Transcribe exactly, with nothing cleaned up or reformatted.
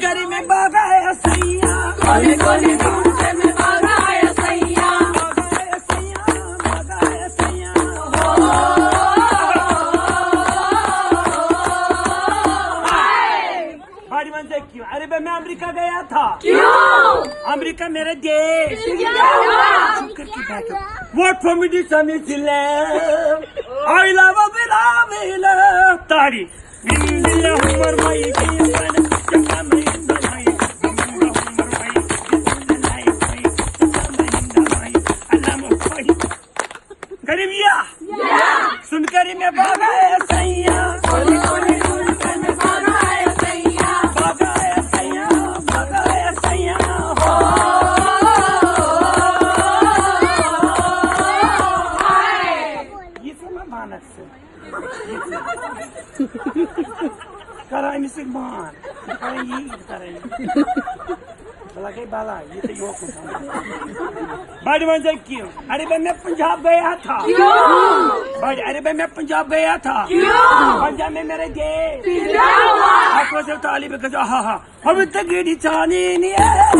کری میں باغا ہے سیاں۔ کون کون ڈھونڈ میں باغا ہے سیاں۔ باغا ہے سیاں، باغا ہے سیاں۔ بڑی منزل کیوں؟ ارے بھائی، میں امریکہ گیا تھا۔ کیوں؟ امریکہ میرا دیش۔ شکر کی بات ہے۔ What for me this sun is love. I love a villa villa. تاری۔ غریبیا، سن کری میں باغا ہے سیاں۔ باغا ہے سیاں، باغا ہے سیاں، باغا ہے سیاں۔ یہ سے میں بانک سے۔ کران أمِس سۭتۍ بان۔ کران یی، کران یی۔ بہٕ لگے بلا، یہِ تہِ یوکُن تھاوُن۔ بڑِ منزل کیوں؟ ارے بھائی، میں پنجاب گیا تھا۔ بڑِ، ارے بھائی، میں پنجاب گیا تھا۔ پنجاب میں میرے دیش۔ آپ کو سے طالب کا جو، ہاں، ہاں۔ ہم تو گیڑی چانی نہیں ہے۔